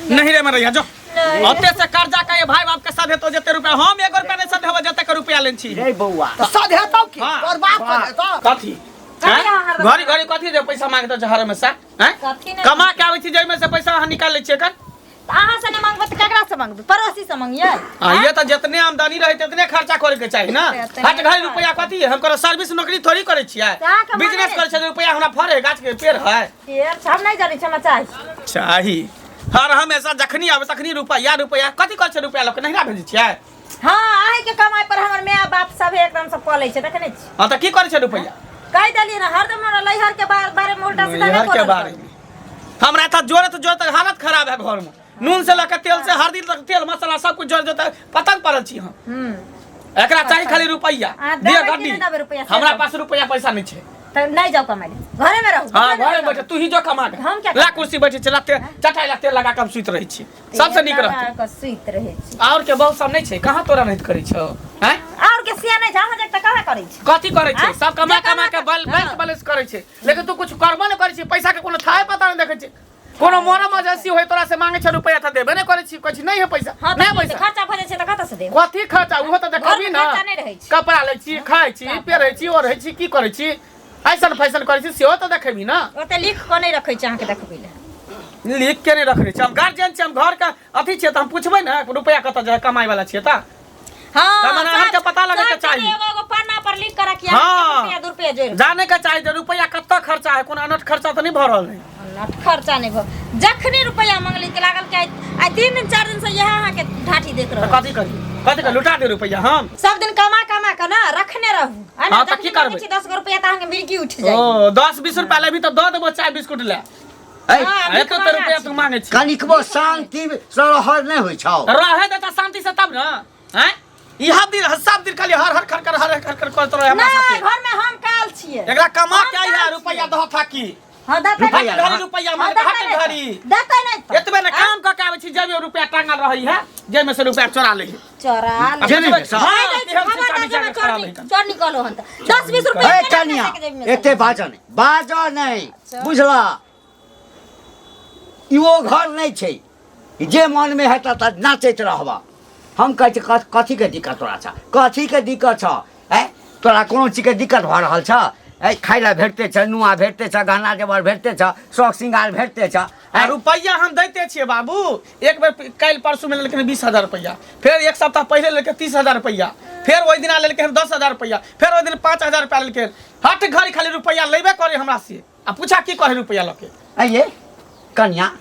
नहीं रे मरैया जो ओते से कर्जा का ये भाई बाप के साथ हेतो जते रुपया हम एगो रुपया नहीं साथ हेबो जते के रुपया लेन छी रे बौआ तऽ सधेतौ की हाँ। तोर बाप सधेतौ कथी हैं? घड़ी घड़ी कथी जे पैसा मांगतो छै हर हमेशा हैं कथी नहि? कमा के आबै छी जाहिमे से पैसा अहाँ निकाल लै छियै एखन तऽ अहाँ से नहि मांगबै तऽ ककरा से मांगबै पड़ोसी से मांगियै आ ये तऽ जितने आमदनी रहे तितने खर्चा करे के चाही ना एतने हट घड़ी रुपया कथी है हम करो सर्विस नौकरी थोड़ी करे छियै तऽ अहाँके माने बिजनेस करे छियै रुपया हमरा फरे गाछ के पेड़ है पेड़ छै, हम नहि जानै छी हमरा चाही चाही हर हमेशा जखनी आवे तखनी रुपया रुपया कथी करै छै रुपया लऽ के नहिरा भेजै छियै हँ अहीँके कमाइ पर हमर माय बाप सब एकदम से पलै छै देखने छी हँ तऽ की करै छै रुपया कहि देलियै ने हरदम हमरा नैहर के बारे में उल्टा सीधा नैहर नहि के बोलल बारे में हमरा तऽ जोड़त जोड़त हालत खराब है घर में नून से लऽ के तेल से हल्दी तक तेल मसाला सब कुछ जोड़ जोड़ पतंग पड़ल छी हम एकरा चाही खाली रुपया आ, दिअ देबै कि गड्डी नहि देबै रुपैआ से हमरा कहू। पास रुपया पैसा नहीं छै तऽ नहि जाउ कमाइ लए घरे में रहू हाँ घरे में बैठे तू ही जो कमा के हम क्या ला कुर्सी बैठे छै ला तेल चटाई ला तेल लगा के हम सुति रहै छी सबसे नीक रहतै कऽ सुति रहै छी और के बहुत सब नहीं छै कहाँ तोरा नहीं करै छौ हैं और के सिया नहि छै अहाँ जक तऽ कहाँ करै छी कथी करै छै आँय? सब कमा जे कमा कमा के के- बैंक बैलेंस करै छै लेकिन तू कुछ करबो नहि करै छी पैसा के कोनो थाहे पता नहि देखै छै कोनो मोरो मजसी होय तोरा से मांगे छै रुपया तऽ देबे नहि करै छी कहै छी नहीं है पैसा हाँ नहीं तऽ पैसा खर्चा भऽ जाइ छै तऽ कतऽ से देब कथी खर्चा उहो तऽ देखबी घरमे ना खर्चा नहि रहै छै। कपड़ा लै छी खाइ छी पेरै छी ओढ़ै छी की करै छी ऐसन फैसन करै छी सेहो तऽ देखेबी ना ओते लिख कऽ नहि रखै छै अहाँके देखबै लए लिख के नहि रखने छी हम गार्जियन छी हम घर के अथी छियै तऽ हम पुछबै ने रुपया कतऽ जाइ कमाइ वाला छियै तऽ हाँ तऽ मने अहाँके पता लगैके सब चाही। एगो एगो पन्ना पर लिख के रखिए हाँ। रुपया दू रुपया जोड़ि जाने के चाही जे रुपया कतऽ खर्चा है कोनो अनट खर्चा तऽ नहि भऽ रहल है नट खर्चा नहि भऽ जखने रुपया मंगली तऽ लागल कि आइ आइ 3 दिन 4 दिन से इएह अहाँके ढाठी देख तऽ रहल कथी करी कथी करी लुटा दे रुपया हम सब दिन कमा कमा के ना रखने रहू है ना हाँ, तऽ की जखने करबै? मांगै छी 10 गो रुपया तऽ अहाँके मिर्गी उठि जाइ ओ 10 20 रुपया लेबही तऽ दऽ देबो चाय बिस्कुट ले ऐ, हाँ, एतो तऽ रुपया तू मांगे छी कनिकबो शान्ति से रहल नहि होइ छौ रहे देता शांति से तब ना हैं इहा दिन सब दिन खाली हर हर खर खर हर हर खर खर करत रहे हमरा नहि साथे घर में हम काल छियै एकरा कमा हम के आई है काल रुपया छियै। दह थाकी हाँ देतै हट रुपैया, घड़ी रुपया हाँ, मांगे देतै हट नहि घड़ी तऽ। देतै नहि तऽ। एतबे ने काम कऽ के आबै छी जेबे रुपया टांगल रहै है जेमे से रुपया चोरा लै है चोरा ले। जेबी में से। हाँ, खाइ दै छी, केहन खबर से दै चाबी छै, जाके खराब है चोर निकलो हन तऽ। 10 20 रुपया ए केना कनिया पैसा के जेबी में से? एते बाजऽ नहि बाजऽ नहि बुझला इहो घर नहि छै जे मनमे हेतऽ तऽ नाचैत रहबऽ हम कहै छी कथीके दिक्कत तोरा छऽ कथीके दिक्कत छऽ आँय तोरा कोनो चीजके दिक्कत भऽ रहल छऽ आँय खाइ लए भेटते छऽ नुआ भेटते छऽ गहना जेवर भेटते छऽ शौक श्रृंगार भेटते छऽ आ आँय रुपैआ हम दैते छियै बाबू एक बेर काल्हि परसू में लेलखिन 20,000 रुपैआ फेर एक सप्ताह पहिले लेलकै 30,000 रुपैआ फेर ओहि दिना लेलकै 10,000 रुपैआ फेर ओहि दिन 5,000 रुपैआ लेलकै हट घड़ी खाली रुपैआ लेबे करे हमरा से आ पूछा की कहे रुपैआ लऽ के आँय ये कनिया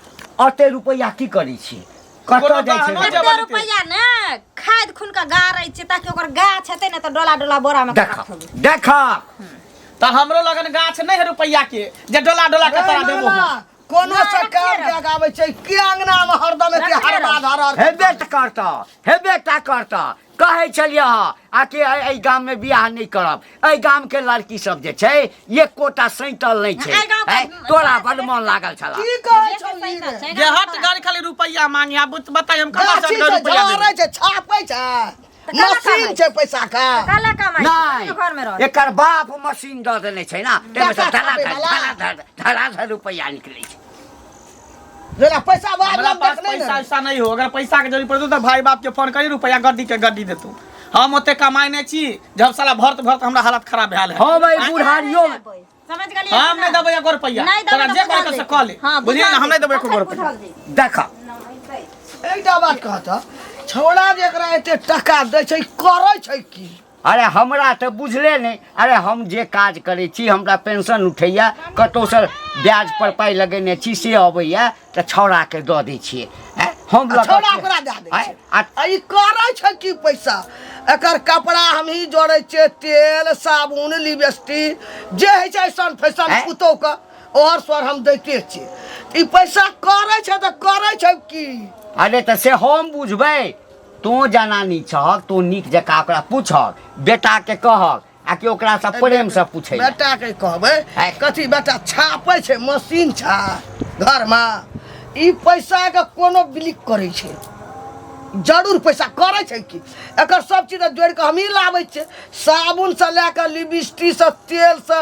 अते रुपैआ की करै छी कतऽ कोनो जाइ छै गहनो रुपैआ? जेवर एते रुपैआ ने खाद खून के गाड़ै छै ताकि ओकर गाछ हेतै ने तऽ डोला डोला बोरा में देख देख तऽ हमरो लगन गाछ नहि है रुपैआ के जे डोला डोला के तोरा देबो हम। कोनो नहि, से रखने काम रह। के आगाबै छै के अंगना में हरदम एते रखने हरबा रह। धरल हेबे तऽ करतऽ हेबे टा करतऽ कहै छलियै हँ आकि एहि गाममे बियाह नहि करब एहि गामके लड़की सब जे छै एकोटा सैतल नहि छै एहि गामके हैं? तोरा बड मन लागल छला की कहै छौ ई रे जे हट गाड़ी खाली रुपैआ मांगे आब बताइ हम कहाँ से गाछी रुपैआ छै देबै झड़ै छै छापै छै काला मशीन कमाइ। छै पैसा के काला कमाइ नहि घर में रह एकर बाप मशीन दऽ देने छै ने ताहिमे से टाका धड़ाधड़ छापै वला। धड़ाधड़ धड़ाधड़ रुपैआ निकलै छै जेना पैसा बाद हमरा में पास देखले पैसा ने वैसा नहीं हो अगर पैसा के जरूरत पड़तो तो भाई बाप के फोन करी रुपया गड्डी के गड्डी देतू हम ओते कमाई नहीं छी जब साला भरत भरत हमरा हालत खराब भेल है हम एहि बुढ़ारियो समझ गेलियै हम नहीं देबै एको रुपया नहीं देबै तोरा तऽ जे करे बुझल से जेतै। कह ले हाँ, बुझलियै बुझल ना हम नहीं देबै एको जेतै, रुपया बुझल जेतै। देख एकटा बात कहत छौड़ा जेकरा एते टका दै छै करै छै की अरे हमरा तऽ बुझले नहि अरे हम जे काज करै छी हमरा पेंशन उठैया कतहुसँ ब्याज पर पाइ लगेने छी से अबैया तऽ छौड़ाके दऽ दै छियै आँय, हम आ लऽ कऽ छौड़ा ओकरा दए दै आँय, छै आ आ ई करै छै की पैसा एकर कपड़ा हमही जोड़ै छियै तेल साबुन लिपस्टिक जे होइ छै ऐसन फैशन आँय? पुतोहके और स्वर हम दैते छियै ई पैसा करै छै तऽ करै छै की अरे तऽ से हम बुझबै तोँ जनानी छहक तोँ नीक जकाँ ओकरा पूछहक बेटाके कहक आ कि ओकरासँ प्रेमसँ पूछै लए। बेटा के कहबै आँय। कथी बेटा छापै छै मशीन छै घरमे ई पैसा के कोनो बिलिक करै छै जरूर पैसा करै छै की एकर सब चीज जोड़ि कऽ हमही लाबै छियै साबुनसँ लए कऽ लिपस्टिकसँ तेलसँ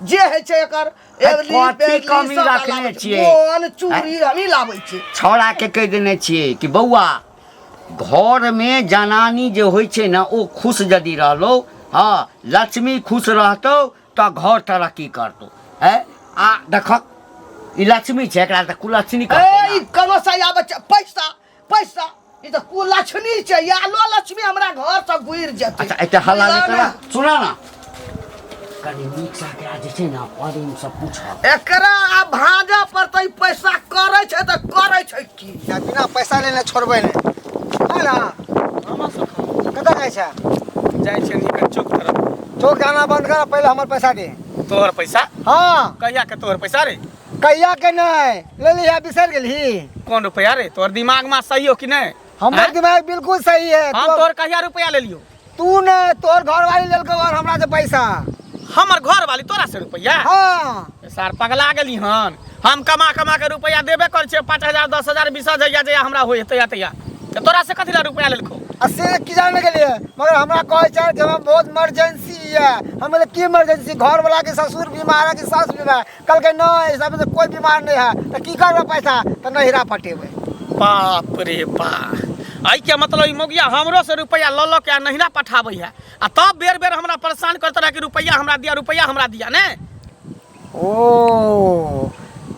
जे होइ छै एकर एवली कथी बेली कमी सबटा रखने लाबै छियै। छियै? मोन चूड़ी हमही लाबै छियै। छौड़ा के कहि देने छियै कि बौआ घरमे जनानी जे होइ छै ने ओ खुश यदि रहलो, हँ लक्ष्मी खुश रहतौ तऽ घर तरक्की करतौ। है आ देखक ई लक्ष्मी छै, एकरा तऽ कुलक्ष्मी कहतै ए ई ने। कनो से आबै छै पैसा पैसा, ई तऽ कुलक्ष्मी छै, आलो लक्ष्मी हमरा घर से गुजर जेतै। अच्छा एते हल्ला नहि बुझलऽ कर, सुना ना कनि नीकसँ एकरा जे छै ने प्रेमसँ पूछब। एकरा आब भाँजऽ पड़तै, पैसा करै छै तऽ करै छै की? या बिना पैसा लेने छोड़बै नहि है ना। कतऽ जाइ छै? जाइ छियनि हिनकर चौक तरफ। चौक जाना बंद कर, पहिले हमर पैसा दे। तोहर पैसा? हाँ। कहिया के तोहर पैसा रे? कहिया के नहीं ले लिहा, बिसरि गेलही? कोन रुपया रे? तोहर दिमाग में सही हो कि नहीं? हमर आँय? दिमाग बिल्कुल सही है। हम तोहर कहिया रुपया ले लियो? तू ने तोहर घरवाली लेलको और हमरा से पैसा। हमर घर वाली तोरा से रुपया? हाँ। सार पगला गेली हन। हम कमा कमा के रुपया देबे कर छियै, 5,000 10,000 20,000 जहिया हमरा होय तहिया तहिया, तऽ तोरा से कथी ला रुपया लेलको? आ से की जाने के लिए, मगर हमरा कहै छै कि हमरा बहुत इमरजेंसी है। हम बोले की इमरजेंसी? घर वाला के ससुर बीमार है कि सास बीमार है? कहलकै नहीं, ऐसा में तो कोई बीमार नहीं है। तो की करबै पैसा? तो नहिरा पटेबै। बाप रे बा, एहि के मतलब ई मौगिया हमरो से रुपया लऽ लऽ के आ नहिरा पठाबै है, आ तब बेर बेर हमरा परेशान करते रहे कि रुपया हमरा दिया, रुपया हमरा दिया ने। ओ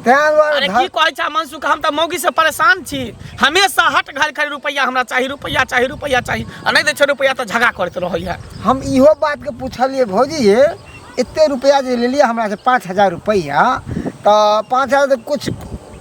तें दुआरे। अरे की कहै छै मनसुख, हम तऽ मौगी से परेशान छी, हमेशा हट घर खाली रुपया हमरा चाही, रुपया चाही, रुपया चाही, आ नहि दै छै रुपया तऽ झगड़ा करैत रहैया। हम इहो बात के पूछलिए भौजी, ये एते रुपया जे लेलिए हमरा से 5,000 रुपया, तऽ 5,000 तऽ कुछ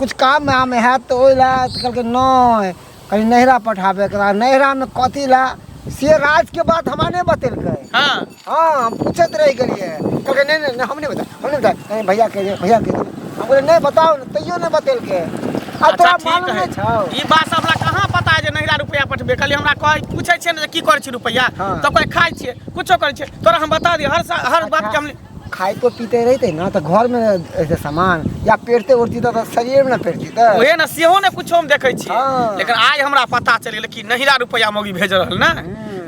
कुछ काम आम हैत तऽ ओहि लए? तऽ कहलकै नहि, कनि नैहरा पठाबे के। नैहरामे कथी लए से राज के बात हमरा नहि बतेलकै। हाँ। हाँ, हम पूछैत रहि गेलियै। कहलकै नहीं नहीं नहीं, हम नहीं बताए, हम नहीं बताए, नहीं भैया के दे, भैया के दे। हम बोले नहीं बताओ ने, तैयो नहीं बतेलकै। आ अच्छा तोरा ठीक मालूम है नहि छौ ई बात हमरा कहाँ पता है जे नहिरा रुपया पठबे। खाली हमरा कहै पूछै छियै ने जे की करै छी रुपया, हाँ। तऽ कहै खाइ छियै, कुछो करै छियै। तोरा हम बता दिअ हर हर बात के हम खाइतो पीते रहिते ना तऽ घर में ऐसे सामान या पेरते उड़ती तऽ शरीर में ना पेरती तऽ ओहे ने सेहो ने कुछो हम देखै छियै। हाँ। लेकिन आइ हमरा पता चलि गेलै कि नहिरा रुपया मौगी भेज रहल ने।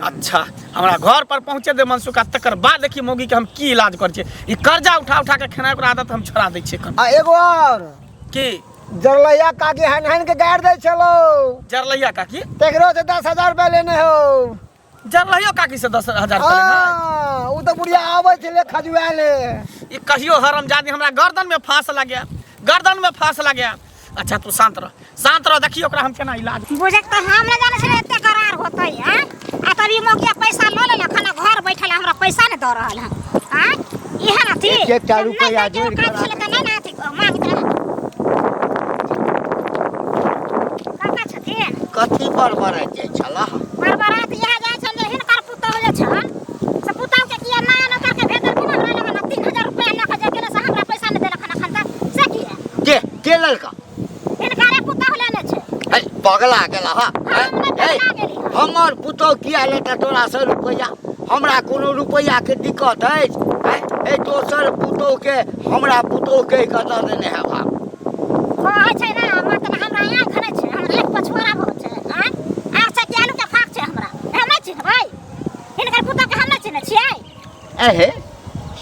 अच्छा हमरा घर पर पहुँचे दे मनसुख, आ तकर बाद देखी मौगी के हम की इलाज करै छियै। ई कर्जा उठा उठा के खेनाइ ओकर आदत हम छोड़ा दै छियै कन। आ एगो और की? जरलैया काकी हन हन के गाड़ दै छलो। जरलैया काकी? तेकरो से 10,000 रुपया लेने हो। जरलैयो काकी से 10,000 रुपया लेने? हाँ, उ तऽ बुढ़िया आबै छलै खजुआले। ई कहियो हरामजादी हमरा गर्दन में फांस लगे, गर्दन में फांस लगे। अच्छा तू शांत रह, शांत रह, देखियो ओकरा हम केना इलाज। बुझक तऽ हम नहि जानै छलियै एते करार होतै। आँ आ तब ई मौगिया पैसा लऽ लेलक हन आ घर बैठल हमरा पैसा नहि दऽ रहल हन। आँ इएह ने अथी एक एकटा जब नहि रुपैआ दैके जोड़ि औकात कऽ छलै तऽ नहि ने अथी मांगैत रहै। कका छथिन? कथी बड़बड़ाइत जाइ छलह? बड़बड़ाइत इएह जाइ छल जे हिनकर पुतहु जे छन से पुतहुके किया नया नौकर के भेज देलखिन हमरा लगन, 3,000 रुपैआ लऽ कऽ जे गेलै से हमरा पैसा नहि देलक हन एखन तक, से किया? के लड़का? हिनकरे पुतहु लेने छै। है पगला गेला हा? हम नहि पगला गेली हन। हमर पुतहु किया लेता तोरा से रुपैआ? हमरा कोनो रुपैआ के दिक्कत अछि? है ए दोसर पुतहु के हमरा पुतहु के कतऽ देने है भाव? कहै छै ने मतलब हमरा आँखि नहि छै, हमरा आँखि पछुआरा बहुत छै। आँय आँखि छै कि आलू के फाक छै? हमरा हम नहि चिन्हबै हिनकर पुतहु के, हम नहि चिन्है छियै। एहे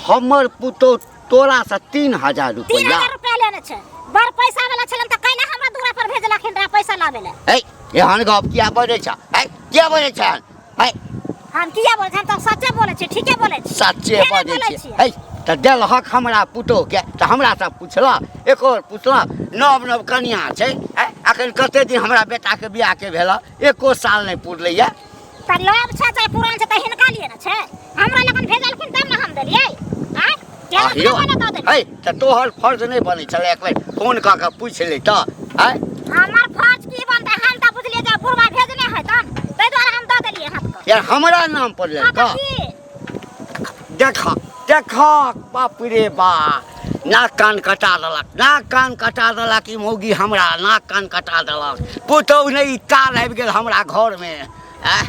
हमर पुतहु तोरा से 3,000 तीन रुपैआ? हजार रुपया लेने छै। बड़ पैसा वाला छलन तऽ कैला हमरा दूरा पर भेजलखिन रहे पैसा लाबै लए? है एहन गप किया बजै छ? है किया बजै छ एहन? है हम किया बोलै छी? हम तऽ सच्चे बोलै छी, ठीके बोलै छी। सच्चे केना बजै बोलै छियै? छियै? है तऽ देलहक हमरा पुतोह के तऽ हमरा से पुछलक? एको बेर पुछलक? नव नव कनिया छै, है अखन कते दिन हमरा बेटाके बियाहके भेल, एको साल नहि पुरलैया। तऽ लोभ छै चाहे पुरान छै तऽ हिनका लिए ने छै, हमरा लगन भेजलखिन तब ने हम देलियै। आँय केना आहिरो केना दऽ देलियै? है तऽ तोहर फर्ज नहि बनै छलै एक बेर फोन कऽ के पूछि ले तऽ? है हमर फर्ज की बनतै? हम तऽ बुझलियै जे बुढ़वा भेजने है तब ताहि दुआरे हम दऽ देलियै हाथ कऽ। यार हमरा नाम पर हाँ लेलक? तऽ की? देख देख, बाप रे बा, नाक कान कटा देलक, नाक कान कटा देलक ई मौगी, हमरा नाक कान कटा देलक। पुतहु नहि, ई काल आबि गेल हमरा घरमे। आँय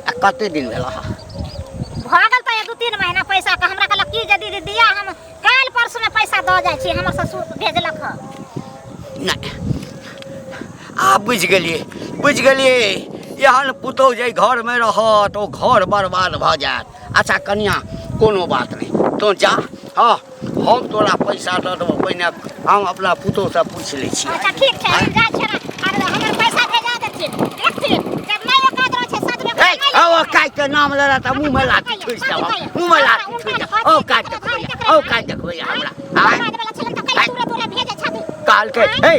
आ कते दिन भेल हँ? भऽ गेल तऽ 2-3 महीना पैसा के। हमरा कहलक की जे दीदी दिया, हम काल्हि परसू में पैसा दऽ जाइ छी, हमर ससुर भेजलक हँ। नहि आब बुझि गेलियै, बुझि गेलियै, एहन पुतहु जे घरमे रहत ओ घर बर्बाद भऽ जायत। अच्छा कनिया, कोनो बात नहि, तोँ जा, हाँ, हम तोरा पैसा दऽ देबौ, पहिने हम अपना पुतोहसँ पूछि लै छियै। अच्छा ठीक छै, हम जाइ छियै ने, आर हमर पैसा भेजा देथिन, देखथिन जब नहि औकात रहै छै सदमे। ए, औ काट के नाम लेला तऽ मुँहमे लाठी ठुसि देब, मुँहमे लाठी ठुसि देब। औ काट देखबैया, औ काट देखबैया हमरा। आँय? कहलकै हे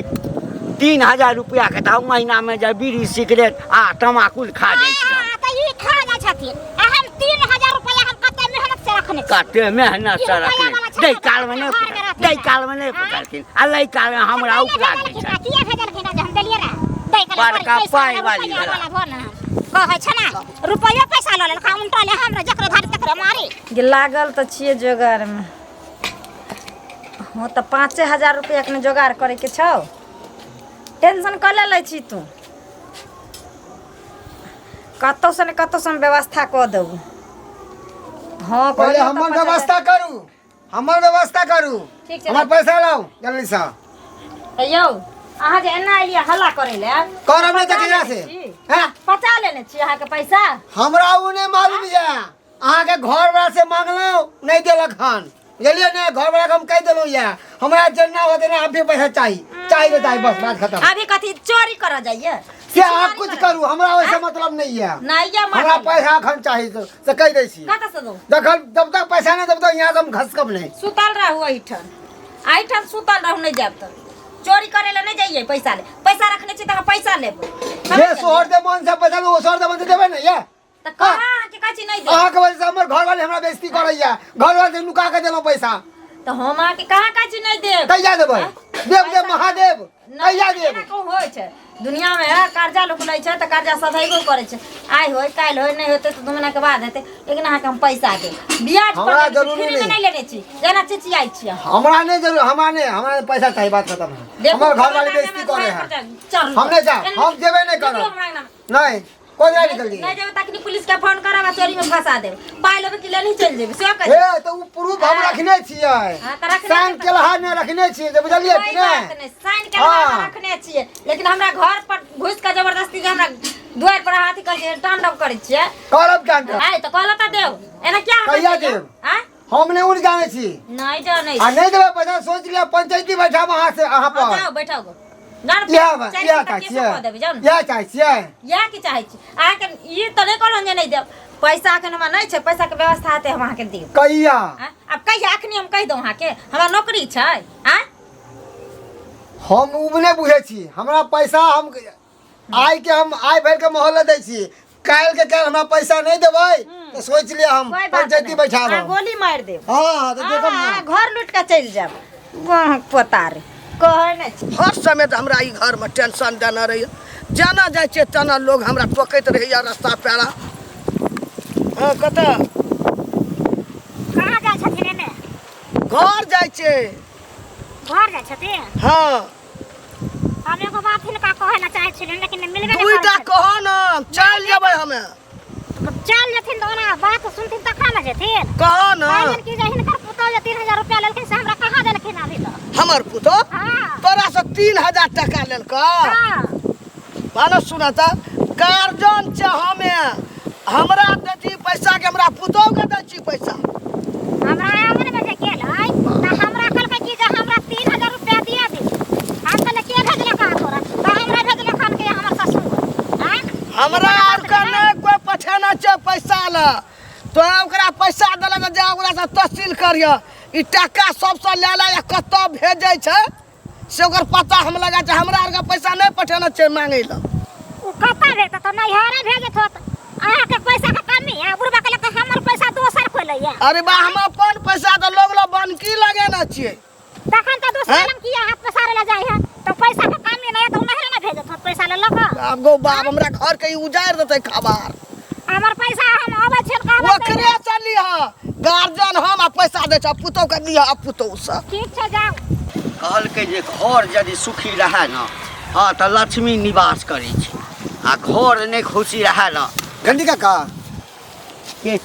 3000 रुपया के तऽ हम महीनामे जे बीड़ी सिगरेट आ तमाकुल खा जाइ छी। तऽ ई खा जाइ छथिन आ हम 3000 रुपया हम कते मेहनत से रखने छी। कते मेहनत से ई रखने रुपैआ वाला दै छलै कालमे नहि घर मे रहथिन। दै कालमे नहि पकड़थिन आ लै कालमे हमरा उपरा दै छथिन। किया भेजलखिन जे हम देलियै रहे दै काल बड़का पाइ वाली रुपैआ भेला। वाला भो ने कहै छै ने, रुपैआ पैसा लऽ लेलक, उनटा ले हमरा जकरे धारी तकरे मारी। गे लागल तऽ छियै जोगारमे। हँ तऽ 5000 रुपैआ के ने जोगाड़ करैके छौ, टेंशन कऽ ले लै छी तू, कतौसँ ने कतौसँ हम व्यवस्था कऽ देबौ। हँ, पहिले कहलियौ तऽ हमर 5000। व्यवस्था करू, हमर व्यवस्था करू। ठीक छै। हमर पैसा लाउ जल्दीसँ। तऽ यौ, अहाँ जे एना एलियै हल्ला करै लए, करब नहि तऽ पचा केकरा लेने से छी? हैं? पचा लेने छी अहाँके पैसा? हमरा ओ नहि मालूम यऽ, अहाँके घरवला से मांगलहुँ, नहि देलक हन, बुझलियै ने? घरवला के हम कहि देलहुँ यऽ, हमरा जेना होतै ना अभी पैसा चाही, चाही तऽ चाही, बस बात खतम। अभी कथी चोरी करऽ जाइए? से अहाँ कुछ करू, हमरा ओहिसे मतलब नहीं है। नहीं ये हमरा पैसा अखन चाही तो से कहि दै छी। कतऽ से दू? जखन जब तक पैसा नहीं तब तक यहाँ से हम घसकब नहीं। सुतल रहू एहिठाम, एहिठाम सुतल रहू, नहीं जायब तऽ चोरी करे ला नहीं जाइए। पैसा ले, पैसा रखने छी तऽ अहाँ पैसा लेब। जे सोहर दे मन से पैसा लेब, ओ सोहर दे मन से देबै ने ये। तऽ कहाँ अहाँके कहै छी नहीं देब? अहाँके वजह से हमर घरवाली हमरा बेइज्जती करैया, घरवाली से नुका के देलहुँ पैसा। तऽ हम अहाँके कहाँ कहै छी नहीं देब? कहिया देबै? देव देव महादेव कहिया देब? एना कहूँ होइ छै दुनिया में? कर्जा लोक लै छै तऽ कर्जा सधैबो करै छै। आइ होय काल्हि होय, नहि होतै तऽ 2 महीना के बाद हेतै, लेकिन अहाँके हम पैसा देब। ब्याज पर हमरा लेने छी, जरूरी फ्री में नहि। नहि लेने छी जेना चिचियाइ छी अहाँ। हमरा नहीं जरूर, हमरा नहीं, हमरा पैसा चाहिए, बात खत्म है। देखू, हमर घरवाली हमरा बेइज्जती अंगना करे में है। चढ़ू। हम नहीं जाब, हम जेबे नहीं निकलू करब। हमरा अंगना में। नहीं, कोन जाय निकल नहीं जेबै तखनी पुलिस के फोन करब आ चोरी में फंसा देब। पाइ लेबै कि लेने चलि जेबै से कहि। ए तऽ उ प्रूफ हम रखने छियै। हाँ, तऽ रखने साइन छियै। केलहा ने रखने छियै जे, बुझलियै कोई कि बात नहि? नहि, साइन के अहाँ हाँ। रखने छियै, लेकिन हमरा घर पर घुसि कऽ जबरदस्ती जे हमरा दुआरि पर अहाँ अथी करै छियै, तांडव करै छियै। करब क्या? आइ तऽ कहलहुँ तऽ देब, एना किया अहाँ कहिया करै छियै? देब? आँय? हम नहि उड़ जानै छी। नहि जानै आ नहि देबै पैसा, सोच लिअ, पंचायती बैठाब अहाँ से अहाँ हाँ, पर। जाउ बैठाउ गो। जाउ ने, इएह बात, चारि इएह घंटा चाहै केसो छियै। कऽ देबै, जाउ ने। इएह चाहै छियै। इएह की चाहै छी अहाँके? ई तऽ नहि कहलहुँ जे नहि देब पैसा, एखन हमरा नहि छै, पैसाके व्यवस्था हेतै, हम अहाँके देब। कहिया? आँय? आब कहिया? अखनी हम कहि दौं अहाँके, हमरा नौकरी छै। आँय? हम उ नहि बुझै छी, हमरा पैसा, हम आइ के हम आइ भरि के मोहल्ला दै छी, काल्हि के काल्हि हमरा पैसा नहि देबै तऽ सोचि लिअ हम कोई बात पंचायती नहि। बैठाब। अहाँ गोली मारि देब। हँ, तऽ देखब ने। अहाँ घर लूटि कऽ चलि जायब। अहाँके पोता रे कहै नहि छी। हर समय तऽ हमरा ई घरमे टेंशन देने रहैए, जेना जाइ छियै तेना लोग हमरा टोकैत रहैए रस्ता पेरा। हँ, कतऽ कहाँ जाइ छथिन एने? घर जाइ छियै। घर जाइ छथिन? हँ। हम एगो बात हिनका कहै लए चाहै छलियनि, लेकिन मिलबे नहि दुईटा करै। कह ने, चलि जेबै हमे। छथिन। चलि जेथिन तऽ ओना बात सुनथिन तखन ने जेथिन। कह ने। कहलियनि कि जे हिनकर पुतोह जे 3000 रुपया लेलखिन से हमरा कहाँ देलखिन अभी तक? हमर पुतोह? हाँ। तोरा से 3000 टका लेलकौ? हाँ। मानो सुना तऽ गार्जियन छै हमे, हमरा दै छी पैसा के हमरा पुतोह के दै छी पैसा? हमरा आंगन में जे गेलै तऽ हमरा कहलकै कि जे हमरा 3000 रुपया दिया दे। हम कहलियै के भेजलक अहाँ तोरा? तऽ हमरा भेजलक हन कि हमर ससुर। आँय? हमरा आर के नहि कोइ पठेने छै पैसा लए। तो ओकरा पैसा देलक जा, ओकरा से तहसील करिह। ई टका सबसँ लए ले आ कतऽ भेजै छै से ओकर पता हम लगा छै। हमरा आरके पैसा नहि पठेने छै मांगै लए। ओ कतऽ भेजतै? तऽ नैहरे भेजैत होत। अहाँके पैसा के कमी है? बुढ़बा कहलक हमर पैसा दोसर कोइ लैया। अरे बा, हम अपन पैसा तऽ लोग लग बनकी लगेने छियै। तखन तऽ दोसर हैं? लग किया हाथ पसारे लए जाइ है? तऽ पैसा के कमी नहि है तऽ ओ नैहरे ने भेजत होत पैसा लऽ कऽ। आब गो बाप, हमरा घर के ई उजाड़ि देतै खबार। हमर पैसा हम अबै छियनि कहबै। ओकरे से लिह, गार्जियन हम आ पैसा दै छ पुतोह के, लिह पुतोह से। ठीक छै, जाउ। कहलकै जे घर यदि सुखी रहए ने, हँ, तऽ लक्ष्मी निवास करै छै, आ घर नहि खुशी रहए ने। घंटी काका। के?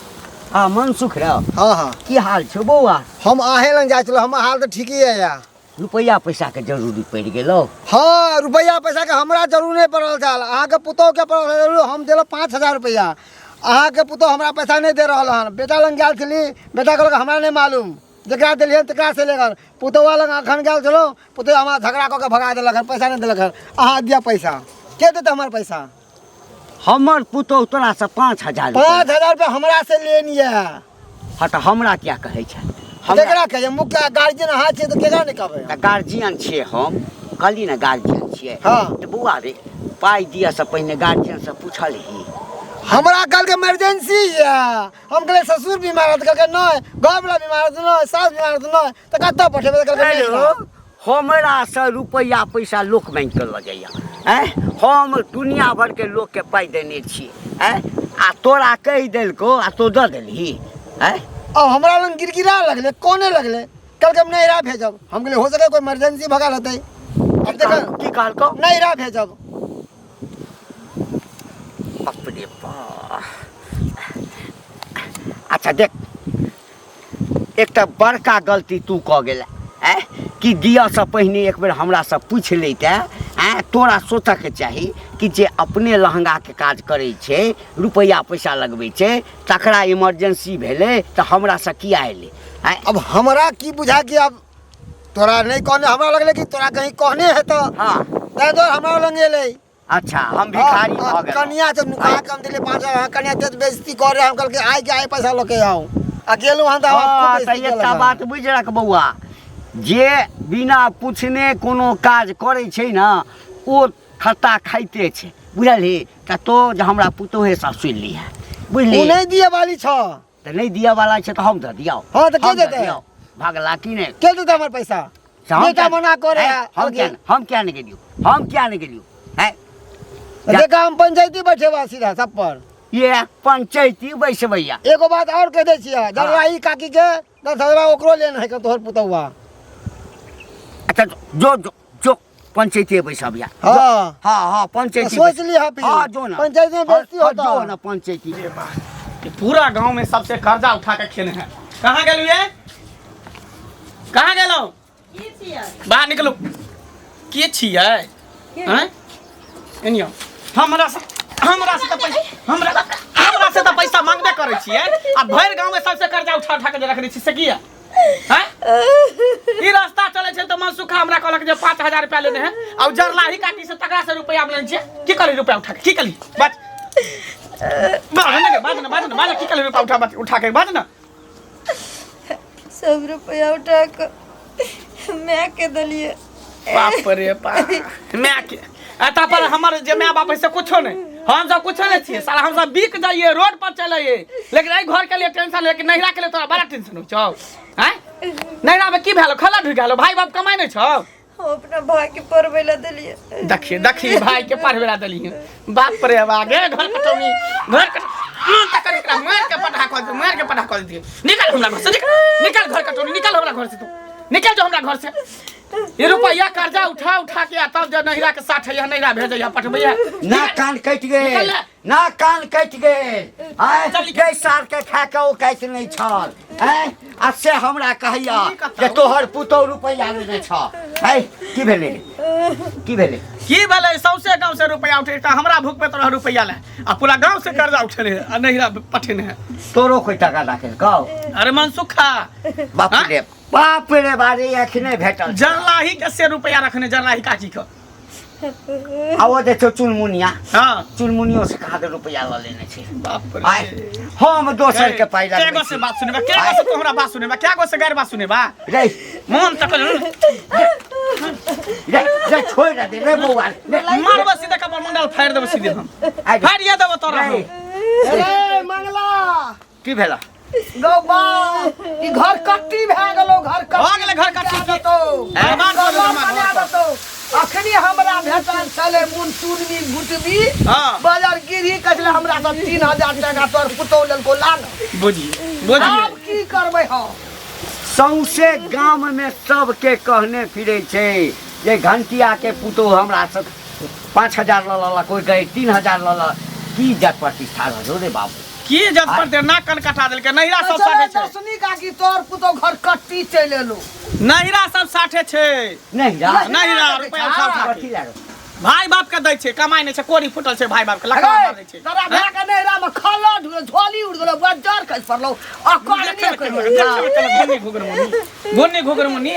हँ, मनसुख रह। हाँ हाँ। की हाल छौ बौआ? हम अहें लग जाइ छलहुँ, हमर हाल तऽ ठीके यऽ। या रुपैआ पैसाके जरूरी पड़ि गेलौ? हाँ, रुपैआ पैसाके हमरा जरूर नहि पड़ल छल, अहाँके पुतोहके पड़ल छल जरूर। हम देलहुँ 5000 रुपैआ, अहाँके पुतोह हमरा पैसा नहि दे रहल हन। बेटा लग गेल छली, बेटा कहलक हमरा नहि मालूम। जकरा देलियै तकरा से लेकर पुतौआ लग अखन गेल छलहुँ, पुतौआ हमरा झगड़ा कऽ के भगा देलक हन, पैसा नहि देलक हन। अहाँ दिअ पैसा, के देतै हमर पैसा? हमर पुतोहु तोरासँ 5000 रुपैआ। 5000 रुपया हमरा से लेन यऽ। हँ तऽ हमरा किया कहै छै? हमरा केकरा कहै? मुखिया गार्जियन अहाँ छियै तऽ केकरा नहि कहबै? तऽ गार्जियन छियै हम, कहली ने गार्जियन छियै। हँ। तऽ बौआ रे, पाइ दिअ से पहिने गार्जियनसँ पूछलही? हमरा कहलकै इमरजेंसी यऽ। हम कहलियै ससुर बीमार है, तऽ कहलकै नहि, घरवला बीमार है, तऽ नहि, सास बीमार है, तऽ नहि, तऽ कतऽ पठेबै? तऽ कहलकै हेलो, नहि। हमरासँ रुपैआ पैसा लोक मांगि कऽ लऽ जाइए। आँय, हम दुनिया भरिके लोकके पाइ देने छी। आँय, आ तोरा कहि देलकौ आ तोँ दऽ देलही? आँय, अब हमरा लग गिड़गिड़ा लगलै, कोने लगलै, कहलकै हम नैहरा भेजब। हम कहलियै हो सकै कोइ इमरजेंसी भगा लेतै। अब देख, की कहलकौ? नैहरा भेजब। बाप रे बाप। अच्छा देख, एकटा बड़का गलती तू कऽ गेला। आँय, कि दिअसँ पहिने एक बेर हमरासँ पूछि लैते। आँय, तोरा सोचऽके चाही कि जे अपने लहङ्गाके काज करै छै, रुपैआ पैसा लगबै छै, तकरा इमरजेंसी भेलै तऽ हमरासँ किया एलै? आँय, अब हमरा की बुझा कि अब तोरा नहीं कहने, हमरा लगलै कि तोरा कहीं कहने हेतौ। हँ। ताहि दुआरे हमरा लग एलै। अच्छा, हम भिखारी भऽ गेलहुँ? कनिया जब नुका के हम दिले 5000, कनिया तेज बेइज्जती कर रहे। हम कहलकै आइ के आइ पैसा लऽ के आउ, आ गेलहुँ हन तऽ हमरा खूब हँ, तऽ बेइज्जती एकटा केलक हन। बात बुझि रख बौआ, जे बिना पूछने कोनो काज करै छै ने, ओ खत्ता खाइते छै, बुझलही? तऽ तो जे हमरा पुतोहेसँ सुनि लिहे, ओ बुझली? नहि दिअ वाली छ। तऽ नहि दिअ वाला छै तऽ हम दऽ दियौ। हँ, तऽ के हम दऽ देतै? दियौ। भगला की नहि? के देतै हमर पैसा? से हम बेटा किया- मना करे हैं? है। हम किया हम किया नहि गेलियौ? हम किया नहि गेलियौ? हैं? देखा, हम पंचायती बैठेबा सीधा सब पर। ये पंचायती बैसबैया। एगो बात और कह दै छियै, जरवाही काकी के 10,000 ओकरो लेन है तोहर पुतौआ। अच्छा, जो जो जो, पंचायती बैसबिया। हाँ। हाँ हाँ, पंचायती। सोच लिहा फिर। हाँ, जो ना। पंचायती में बेइज्जती हाँ, होता। जो ना पंचायती। ये पूरा गांव में सबसे कर्जा उठा के खेने हैं। कहाँ गेलू ये? कहाँ गेलौ? की छियै? बाहर निकलू। के छियै? हैं, एनियो हमरा से तऽ पैसा, हमरा से तऽ पैसा मांगबे करै छियै, आ भरि गांव में सबसे कर्जा उठा उठा के जे रखने छी से किया? हैं, ई रास्ता चलै छै तऽ मनसुखा हमरा कहलक जे 5000 रुपया लेने है, आ उ जरलाही काकी से तकरा से रुपया लेने छियै। की करी रुपया उठा के? की करी? बाज, बाज ना, बाज ना, बाज ना, बाज। की करी रुपया उठा उठा के? बाज ना। सब रुपया उठा कऽ माय के देलियै। बाप रे बाप, माय के? एतऽ पर हमर जे माय बाप है से कुछो नहीं, हम सब कुछो नहीं छियै साला। हम सब बिक जाइए, रोड पर चलैए, लेकिन एहि घर के लिए टेंशन, लेकिन नैहरा के लिए तोरा बड़ा टेंशन होइ छौ। आँय, नैहरा में की भेलो? खला ढुकि गेलो? भाई बाप कमाइ नहीं छौ? हम अपना भाई के पढ़बै लए देलियै। देखिए देखिए, भाई के पढ़बे ला देलियै। बाप रे बा, गे घर कटौनी, घर कट मन तक एकरा मार के पढ़ा कर दे, मार के पढ़ा कर दिए। निकल हमरा घर से, निकल, निकल घर कटौनी, निकल हमरा घर से, तू निकल जो हमरा घर से। ये रुपया कर्जा उठा उठा के आ तब जे नैहरा के साथ है, नैहरा भेजैया, पठबैया। ना कान कटि गेल। निकल ले। ना कान कटि गेल। आँय, चल निकल। गै सार के खा के ओ काटि नहि छल। आँय, आ से हमरा कहैया की कतौ? जे तोहर पुतोहु रुपैआ लेने छ। आँय, की भेलै? की भेलै? की भेलै? सौंसे गांव से रुपया उठे तऽ हमरा भूख पे तोरा रुपया ले आ पूरा गांव से कर्जा उठेने है आ नैहरा पठेने है। तोरो कोई टका राखल कहो? अरे मनसुखा। बाप हाँ? रे बाप रे, बारे एखने भेटल। जरलाही के से रुपया रखने, जरलाही काकी के। आ ओ देखियौ चुनमुनिया। हाँ। चुनमुनियो से कहाँ रुपैआ लऽ लेने छै। बाप रे। आय, हम दोसर के पाइ के लगबै गो से छी। बात सुनेबा? के गो से तू हमरा बात सुनेबा? के गो से गैर बात सुनेबा? रे। मन तक रे रे, छोड़ि दे रे बौआ रे। मारबो सीधे, कपर मंडल फाड़ि देबो सीधे हम। आइ रे। फाड़िए देबो तोरा हम। अरे मंगला। की भेला? गौ बा, ई घर कट्टी भए गेलौ, घर कट्टी। भऽ गेलै घर कट्टी। भए जेतौ। बर्बाद भऽ गेलै हमर बना घर। देतौ। अखनी हमरा भेटल छलै मुनचुनबी गुटबी। हाँ। बाजार गिरही कहै हमरा सब 3000 टाका तोहर पुतहु लेलको, ला ने। बुझिए बुझिए। आब की करबै हम? सौंसे गाममे सबके कहने फिरै छै जे घंटियाके पुतोहु हमरा सब 5000 लऽ लेलक, कोइ कहै 3000 लऽ लऽ। की इज्जत प्रतिष्ठा रहलो रे बाबू? की इज्जत पर दे? नाक कन कटा देलकै। नैहरा सब साठे छै। दर्शनी काकी, तोहर पुतहु घर कट्टी चलि एलौ। नैहरा सब साठे छै। नहीं रा। नैहरा रुपया उठा उठा कथी के लए रौ? भाई बाप के दै छै कमाइ नहि छै कोरी फूटल छै भाई बाप के लकड़ा अरे, मार दै छै तोरा भाय के नैहरा में खलो ढुल झोली उड़ गेलो बज्जर खसि पड़लो आ देखै कहने मे केना- देखै मे केना घुन्नी घुघर मुन्नी घुन्नी घुघर मुन्नी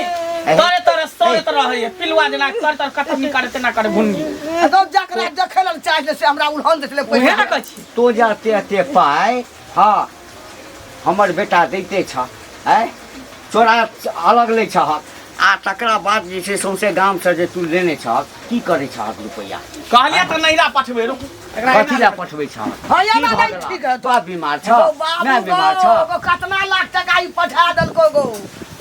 तोरे तोरे सोरे तर रहै पिलुआ जेना कर तर कतनी करे तेना करे घुन्नी तो जकरा देखै लए चाहले से हमरा उल्हन देखले उहे ने कहै छी तो जाते एते पाइ हँ हमर बेटा दैते छ आँय चोरा अलग लै छहक आ तकरा बाद जे छै सौंसे गामसँ जे तू लेने छहक की करै छहक रुपैआ कहलियै तऽ नैहरा पठबै रुक एकरा कथी लए पठबै छहक हँ, की एना भऽ नहि गेलह? ठीक है। बाप बीमार छ गो बाबू माय बीमार गो, छ गो कतना लाख टका ई पठा देलको गो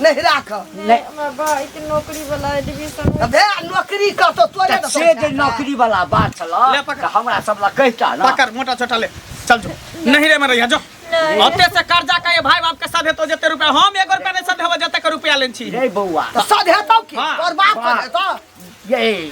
नैहरा के नहि हमरा भाई के नौकरी वाला एडमिशन तऽ भे नौकरी करतो तोरे तऽ से जे नौकरी वाला बात छल ले पकड़। तऽ हमरा सब लग कहिता ने पकड़ मोटा छोटा ले चल जो नैहरे में रहिया जो ओते से कर्जा का ये भाई बाप के सधे तो जते रुपया हम एगो रुपया नहीं सधे होबे जते के रुपया लेन छी रे बौआ तऽ सधेतौ की हाँ। तोर बाप बाप। सधेतौ ये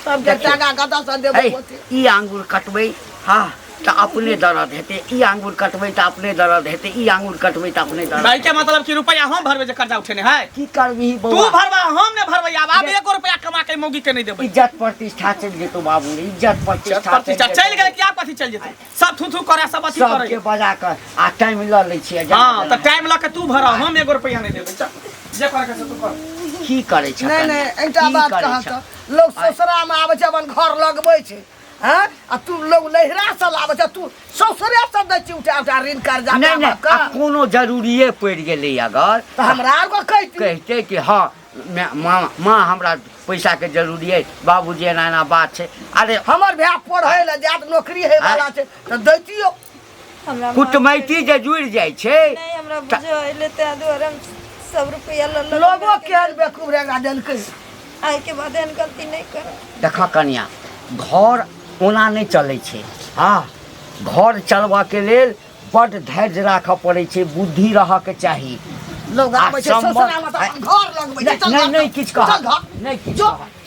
सबके टाका कतऽ से देबो ए, ई आंगुर कटबै हँ तऽ अपने दर्द हेतै ई आंगुर कटबै तऽ अपने दर्द हेतै ई आंगुर कटबै तऽ अपने दर्द भाई के मतलब कि रुपया हम भरबे जे कर्जा उठेने है की करबिही तू बौआ भरबा हम ने भरबै आब आब एगो रुपया कमा के मौगी के नहीं देबै इज्जत प्रतिष्ठा चलि जेतौ बाबू रे इज्जत प्रतिष्ठा प्रतिष्ठा चलि गेलै कि आब कथी चलि जेतै सब थू थू करे सब अथी करे सबके बजा कऽ आ टाइम लऽ लै छियै जेना हाँ जेना। तऽ टाइम लऽ के तू भर हम एगो रुपया नहीं देबै चल जे करे के से तू कर की करै छ नहीं नहीं एकटा बात कह तऽ लोग ससुरा में आबै छै अपन घर लगबै छै हैं आ तू लोग नैहरा से लाबै छै तू ससुरे से दै छी उठा उठा ऋण कर्जा नहि नहि बाप के। आ कोनो जरूरिए पड़ि गेलै अगर तऽ हमरा आर को कहती कहिते कि हँ माँ माँ हमरा पैसाके जरूरी अइ बाबूजी एना एना बात छै अरे हमर भाय पढ़ै लए जायत नौकरी होय वाला छै तऽ दैतियो हमरा कुटमैती जे जुड़ि जाइ छै नहीं हमरा बुझल ताहि दुआरे हम सब रुपया लऽ लऽ लोगो केहन बेवकूफ रे एकरा देलकै आइ के बाद एहन गलती नहीं करब देख कनिया घर ओना नहि चलै छै हँ घर चलबऽके लेल बड्ड धैर्य राखऽ पड़ै छै बुद्धि रहऽके चाही लोग आबै छै आ सम्बन्ध- ससुरामे तऽ अपन घर लगबै छै नहि चल नहि घर नहि किछु चल कहब घर नहि किछु जो। कहब।